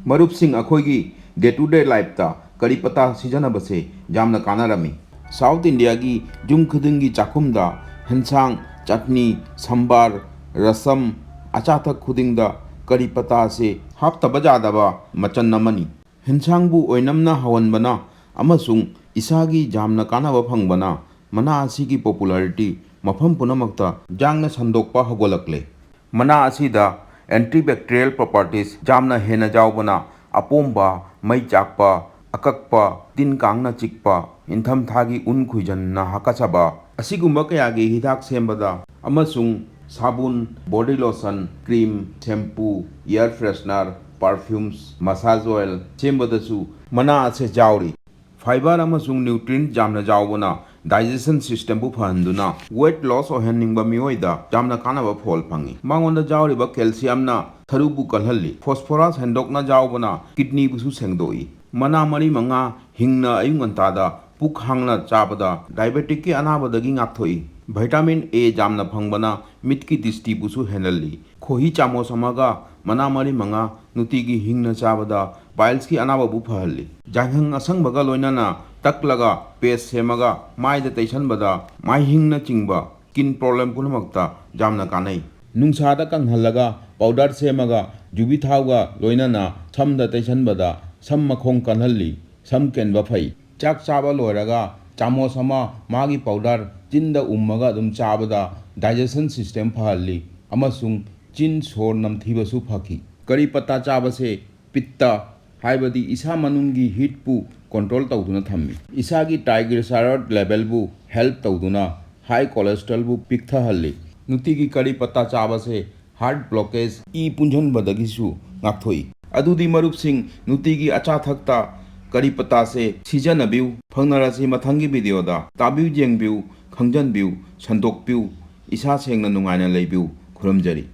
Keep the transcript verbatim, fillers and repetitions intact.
ꯃꯔꯨꯞꯁꯤꯡ, ꯑꯩꯈꯣꯏꯒꯤ day to day lifeꯇ ꯀꯔꯤ ꯄꯇꯥ ꯁꯤꯖꯤꯟꯅꯕꯁꯦ ꯌꯥꯝꯅ ꯀꯥꯟꯅꯔꯝꯃꯤ꯫ South Indiaꯒꯤ ꯌꯨꯝ ꯈꯨꯗꯤꯡꯒꯤ ꯆꯥꯛꯈꯨꯝꯗ ꯍꯦꯟꯁꯥꯡ, ꯆꯠꯅꯤ, ꯁꯝꯕꯥꯔ, ꯔꯁꯝ, ꯑꯆꯥꯊꯛ ꯈꯨꯗꯤꯡꯗ ꯀꯔꯤ ꯄꯇꯥꯁꯦ ꯍꯥꯞꯇꯕ ꯌꯥꯗꯕ ꯃꯆꯜ ꯑꯃꯅꯤ꯫ ꯍꯦꯟꯁꯥꯡꯕꯨ ꯑꯣꯏꯅꯝꯅ ꯍꯥꯎꯍꯟꯕꯅ ꯑꯃꯁꯨꯡ ꯏꯁꯥꯒꯤ ꯌꯥꯝꯅ ꯀꯥꯟꯅꯕ ꯐꯪꯕꯅ ꯃꯅꯥ ꯑꯁꯤꯒꯤ popularity ꯃꯐꯝ ꯄꯨꯝꯅꯃꯛꯇ ꯌꯥꯡꯅ ꯁꯟꯗꯣꯛꯄ ꯍꯧꯒꯠꯂꯛꯂꯦ꯫ ꯃꯅꯥ ꯑꯁꯤꯗ antibacterial properties ꯌꯥꯝꯅ ꯍꯦꯟꯅ ꯌꯥꯎꯕꯅ ꯑꯄꯣꯝꯕ, ꯃꯩ ꯆꯥꯛꯄ, ꯑꯀꯛꯄ, ꯇꯤꯟ ꯀꯥꯡꯅ ꯆꯤꯛꯄ, ꯏꯪꯊꯝꯊꯥꯒꯤ ꯎꯟ ꯈꯨꯏꯖꯟꯅ ꯍꯥꯀꯠꯆꯕ ꯑꯁꯤꯒꯨꯝꯕ ꯀꯌꯥꯒꯤ ꯍꯤꯗꯥꯛ ꯁꯦꯝꯕꯗ ꯑꯃꯁꯨꯡ ꯁꯥꯕꯨꯟ, body lotion, cream, shampoo, air freshener, perfumes, massage oil ꯁꯦꯝꯕꯗꯁꯨ ꯃꯅꯥ ꯑꯁꯤ ꯌꯥꯎꯔꯤ꯫ Fiber ꯑꯃꯁꯨꯡ nutrient ꯌꯥꯝꯅ ꯌꯥꯎꯕꯅ digestion systemꯕꯨ ꯐꯍꯟꯗꯨꯅ weight loss ꯑꯣꯏꯍꯟꯅꯤꯡꯕ ꯃꯤꯑꯣꯏꯗ ꯌꯥꯝꯅ ꯀꯥꯟꯅꯕ ꯐꯣꯜ ꯐꯪꯏ꯫ ꯃꯉꯣꯟꯗ ꯌꯥꯎꯔꯤꯕ calciumꯅ ꯁꯔꯨꯕꯨ ꯀꯜꯍꯜꯂꯤ꯫ Phosphorus ꯍꯦꯟꯗꯣꯛꯅ ꯌꯥꯎꯕꯅ kidneyꯕꯨꯁꯨ ꯁꯦꯡꯗꯣꯛꯏ꯫ ꯃꯅꯥ ꯃꯔꯤ ꯃꯉꯥ ꯍꯤꯡꯅ ꯑꯌꯨꯛ ꯉꯟꯇꯥꯗ ꯄꯨꯛ ꯍꯥꯡꯅ ꯆꯥꯕꯗ diabeticꯀꯤ ꯑꯅꯥꯕꯗꯒꯤ ꯉꯥꯛꯊꯣꯛꯏ꯫ Vitamin A ꯌꯥꯝꯅ ꯐꯪꯕꯅ ꯃꯤꯠꯀꯤ ꯗ꯭ꯔꯤꯁꯇꯤꯕꯨꯁꯨ ꯍꯦꯜꯍꯜꯂꯤ꯫ ꯈꯣꯍꯤ ꯆꯥꯃꯣꯁ ꯑꯃꯒ ꯃꯅꯥ ꯃꯔꯤ ꯃꯉꯥ ꯅꯨꯡꯇꯤꯒꯤ ꯍꯤꯡꯅ ꯆꯥꯕꯗ pileꯁꯀꯤ ꯑꯅꯥꯕꯕꯨ ꯐꯍꯜꯂꯤ꯫ ꯌꯥꯏꯉꯪ ꯑꯁꯪꯕꯒ ꯂꯣꯏꯅꯅ ꯇꯛꯂꯒ paste ꯁꯦꯝꯃꯒ ꯃꯥꯏꯗ ꯇꯩꯁꯟꯕꯗ ꯃꯥꯏꯍꯤꯡꯅꯆꯤꯡꯕ skin problem ꯄꯨꯝꯅꯃꯛꯇ ꯌꯥꯝꯅ ꯀꯥꯟꯅꯩ꯫ ꯅꯨꯡꯁꯥꯗ ꯀꯪꯍꯜꯂꯒ powder ꯁꯦꯝꯃꯒ ꯌꯨꯕꯤ ꯊꯥꯎꯒ ꯂꯣꯏꯅꯅ ꯁꯝꯗ ꯇꯩꯁꯟꯕꯗ ꯁꯝ ꯃꯈꯣꯡ ꯀꯜꯍꯜꯂꯤ, ꯁꯝ ꯀꯦꯟꯕ ꯐꯩ꯫ ꯆꯥꯛ ꯆꯥꯕ ꯂꯣꯏꯔꯒ ꯆꯥꯃꯣꯁ ꯑꯃ ꯃꯥꯒꯤ powder ꯆꯤꯟꯗ ꯎꯝꯃꯒ ꯑꯗꯨꯝ ꯆꯥꯕꯗ digestion system ꯐꯍꯜꯂꯤ ꯑꯃꯁꯨꯡ ꯆꯤꯟ ꯁꯣꯔ ꯅꯝꯊꯤꯕꯁꯨ ꯐꯈꯤ꯫ ꯀꯔꯤ ꯄꯇꯥ ꯆꯥꯕꯁꯦ ꯄꯤꯠꯇ, ꯍꯥꯏꯕꯗꯤ ꯏꯁꯥ ꯃꯅꯨꯡꯒꯤ heatꯄꯨ control ꯇꯧꯗꯨꯅ ꯊꯝꯃꯤ꯫ ꯏꯁꯥꯒꯤ triglyceride levelꯕꯨ help ꯇꯧꯗꯨꯅ high cholesterolꯕꯨ ꯄꯤꯛꯊꯍꯜꯂꯤ꯫ ꯅꯨꯡꯇꯤꯒꯤ ꯀꯔꯤ ꯄꯇꯥ ꯆꯥꯕꯁꯦ heart blockage, ꯏ ꯄꯨꯟꯁꯤꯟꯕꯗꯒꯤꯁꯨ ꯉꯥꯛꯊꯣꯛꯏ꯫ ꯑꯗꯨꯗꯤ ꯃꯔꯨꯞꯁꯤꯡ, ꯅꯨꯡꯇꯤꯒꯤ ꯑꯆꯥ ꯑꯊꯛꯇ ꯀꯔꯤ ꯄꯇꯥꯁꯦ ꯁꯤꯖꯤꯟꯅꯕꯤꯌꯨ꯫ ꯐꯪꯅꯔꯁꯤ ꯃꯊꯪꯒꯤ videoꯗ꯫ ꯇꯥꯕꯤꯌꯨ, ꯌꯦꯡꯕꯤꯌꯨ, ꯈꯪꯖꯟꯕꯤꯌꯨ, ꯁꯟꯗꯣꯛꯄꯤꯌꯨ꯫ ꯏꯁꯥ ꯁꯦꯡꯅ ꯅꯨꯡꯉꯥꯏꯅ ꯂꯩꯕꯤꯌꯨ꯫ ꯈꯨꯔꯨꯝꯖꯔꯤ꯫